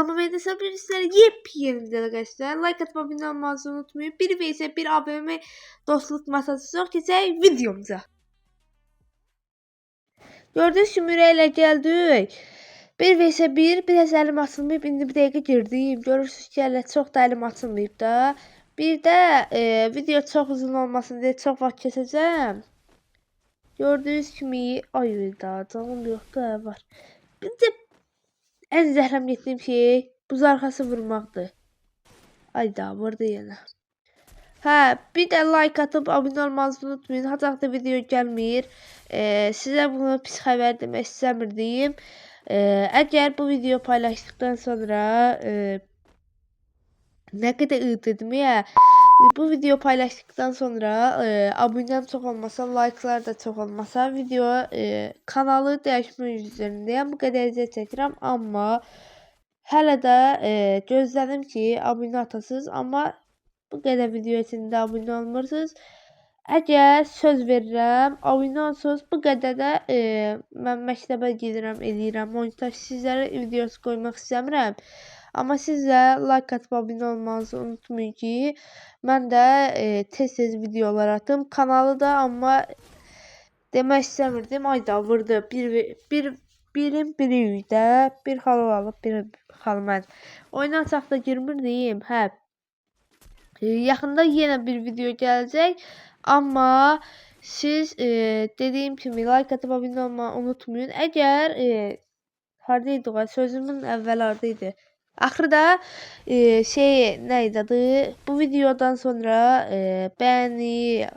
Kanalımı ve sizlere yepyeni videoda arkadaşlar. Like atıp abone olmayı unutmayın. Bir ve ise bir AVM dostluk masası yok. Geçək videomuza. Gördüyünüz kimi ürəklə gəldik. 1 vs 1, biraz əlim açılmayıb. İndi bir dəqiqə girdim. Görürsünüz ki, hələ çox da əlim açılmayıb da. Bir də video çox uzun olmasın deyə çox vaxt keçəcəm. Gördüyünüz kimi, ay da canım yoxdur, hə, var. Bir də ən zəhrəm getdiyim şey buz arxası vurmaqdır. Ay da vurdu yenə. Hə, bir də like atıb abunə olmanızı unutmayın. Hacaqda video gəlmir. Sizə bunu pis xəbər demək istəmirdim. Əgər bu video paylaşdıqdan sonra nə qədər dedim ya. Bu video paylaşdıktan sonra abunəm çox olmasa, like'lar da çox olmasa video kanalı dəyişmək üzərindəyəm. Bu qədər əziyyət çəkirəm, amma hələ də gözlədim ki, abunə atasınız, amma bu qədər video içində abunə olmursunuz. Əgər söz verirəm, abunə olsunuz, bu qədər də mən məktəbə gedirəm, eləyirəm, montaj sizlərə videosu qoymaq istəmirəm. Amma siz də like atıb abunə olmanızı unutmayın ki, mən də tez-tez videolar atım. Kanalı da amma demək istəmirdim. Ay da vurdu. Birin biri də bir xal alıb, bir xal mən. Oyuna çox da girmirdim. Hə. Yaxında yenə bir video gələcək. Amma siz dediyim kimi like atıb abunə olmayı unutmayın. Əgər harda idi o? Sözümün əvvəli harda idi? Axırda şey nə idi adı? Bu videodan sonra bəyəni,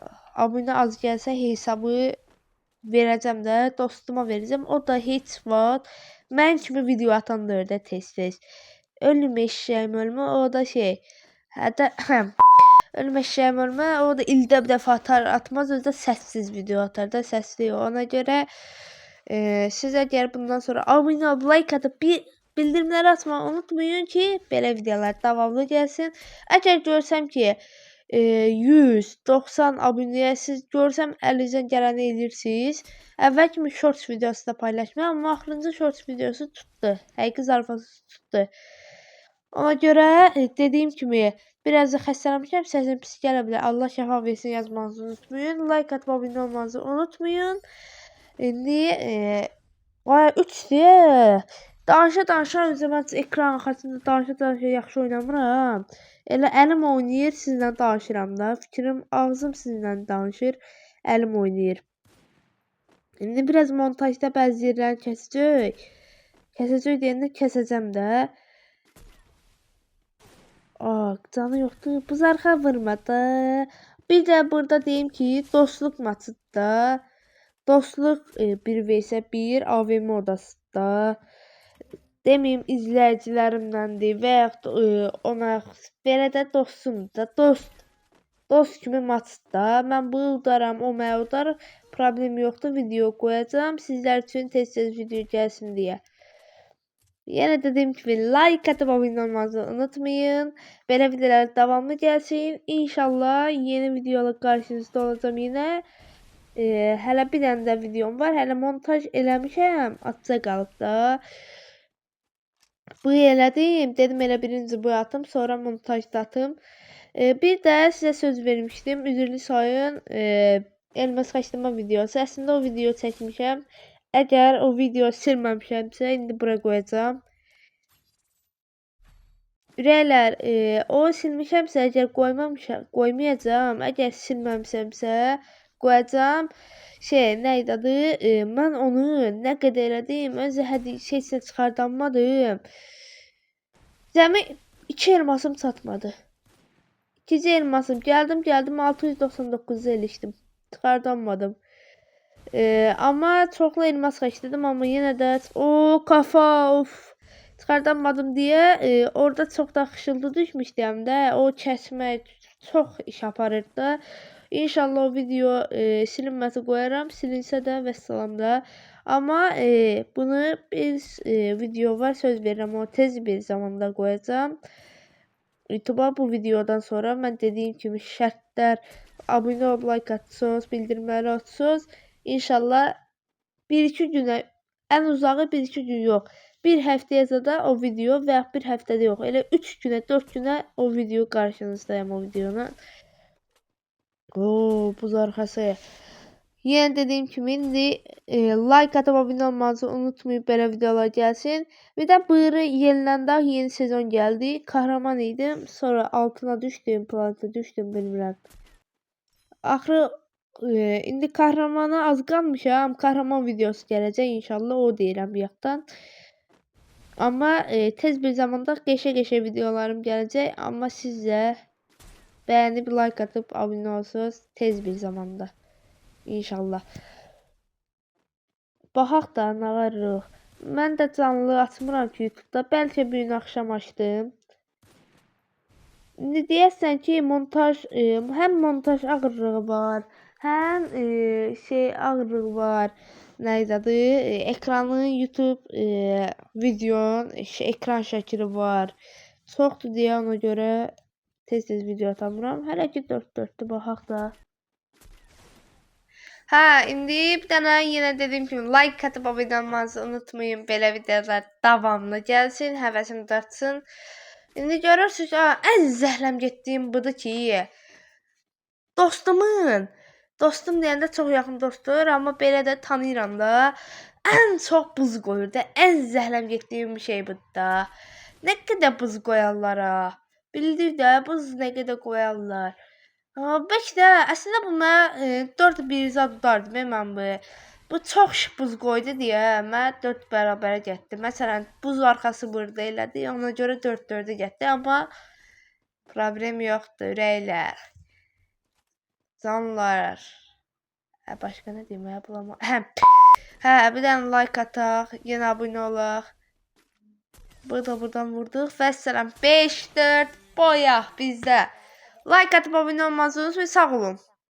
abunə az gəlsə hesabı verəcəm də, dostuma verəcəm. O da heç vaxt mən kimi video atan da də tez-tez. Ölüm eşşəyim ölmə, o da şey. Hətta ölüm eşşəyim ölmə, o da ildə bir dəfə atar, atmaz, özü də səssiz video atar da, səsli. Ona görə siz əgər bundan sonra abunə olub, like atıb bir bildirimləri açmayı unutmayın ki, belə videolar davamlı gəlsin. Əgər görsəm ki, 190 abunəyə siz görsəm əlinizdən gələni edirsiniz. Əvvəl kimi shorts videosu da paylaşmıram, amma axırıncı shorts videosu tutdu. Həqiqi zarafatı tutdu. Ona görə dediyim kimi biraz da xəstələnmişəm, səsim pis gələ bilər. Allah şəfa versin yazmanızı unutmayın. Like atıb abunə olmanızı unutmayın. İndi vay 3 deyə danışa-danışa özüm mən ekran arxasında danışa-danışa yaxşı oynamıram. Elə əlim oynayır, sizlə danışıram da. Fikrim, ağzım sizinlə danışır, əlim oynayır. İndi biraz montajda bəzi yerlərini kəsəcək. Kəsəcək deyəndə kəsəcəm də. Aa, canı yoxdur. Bu zarxa vurmadı. Bir də burada deyim ki, dostluq maçıdır da. Dostluq 1 vs 1 AVM odasında. Deməyim izləyicilərimləndir və yaxud ona belə də dostumdur da. Dost. Dost kimi maçdır da. Mən bu udaram, o mənə udar. Problem yoxdur. Video qoyacağam. Sizlər üçün tez-tez video gəlsin deyə. Yenə dediyim kimi like atıp abunə olmanızı unutmayın. Belə videolar davamlı gəlsin. İnşallah yeni videola qarşınızda olacağam yenə. Hələ bir dənə də videom var. Hələ montaj eləmişəm. Azca qalıb da. Bu elədim. Dedim elə birinci bu atım, sonra montajda atım. Bir də sizə söz vermişdim. Üzrlü sayın. Elmas xaçlama videosu. Əslində o video çəkmişəm. Əgər o video silməmişəmsə, indi bura qoyacağam. Ürəklər, o silmişəmsə, əgər qoymamışam, qoymayacağam. Əgər silməmişəmsə, qoyacağam. Şey, nə idi adı? Mən onu nə qədər elədim, özü hədi şeysə çıxardanmadım. Cəmi 2 elmasım çatmadı. İkinci elmasım gəldim, gəldim 699-a ilişdim. Çıxardanmadım. Amma çoxlu elmas xərclədim, amma yenə də o kafa of çıxardanmadım deyə orada çox da xışıltı düşmüşdü həm də. O kəsmək çox iş aparırdı da. İnşallah o video silinməsə qoyaram, silinsə də vəssalam da. Amma bunu biz video var, söz verirəm, o tez bir zamanda qoyacağam. YouTube'a bu videodan sonra mən dediyim kimi şərtlər abunə olub like atsınız, bildirimləri açsınız. İnşallah 1-2 günə, ən uzağı 1-2 gün yox. Bir həftəyə zada o video və ya bir həftədə yox, elə 3 günə, 4 günə o video qarşınızdayam o videonu. Oo, buz arxası. Yenə dediyim kimi indi like atıp abunə olmanızı unutmayın, belə videolar gəlsin. Bir də buyuru yeniləndə yeni sezon gəldi. Kahraman idim. Sonra altına düşdüm, planetə düşdüm, bilmirəm. Axırı indi kahramana az qalmışam. Kahraman videosu gələcək inşallah, o deyirəm bir yaxdan. Amma tez bir zamanda qəşə-qəşə videolarım gələcək. Amma siz də bəyənib like atıp abunə olsunuz tez bir zamanda. İnşallah. Baxaq da nə varıq. Mən də canlı açmıram ki YouTube'da. Bəlkə bu gün axşam açdım. İndi deyəsən ki, montaj həm montaj ağırlığı var, həm şey ağırlığı var. Nə idi adı? Ekranın YouTube videonun ekran şəkili var. Çoxdur deyə ona görə tez-tez video atamıram. Hələ ki 4-4-dür, baxaq da. Hə, indi bir dənə yenə dediyim kimi like atıp abunə olmanızı unutmayın. Belə videolar davamlı gəlsin, həvəsim də artsın. İndi görürsünüz, ha, ən zəhləm getdiyim budur ki, dostumun, dostum deyəndə çox yaxın dostdur, amma belə də tanıyıram da. Ən çox buz qoyur da, ən zəhləm getdiyim şey budur da. Nə qədər buz qoyarlar ha. Bildik də buz nə qədər qoyarlar. Bəlkə də əslində bu mənə 4-1 zad tutardı mən bu. Bu çox buz qoydu deyə mənə 4 bərabərə getdi. Məsələn, buz arxası burada elədi, ona görə 4-4-ə getdi, amma problem yoxdur, ürəklər. Canlar. Hə, başqa nə deyim, hə, bulama. Hə. Hə, bir dənə like ataq, yenə abunə olaq. Burada buradan vurduq. Vəssalam 5-4 boyaq bizdə. Like atıp abunə olmanızı unutmayın. Sağ olun.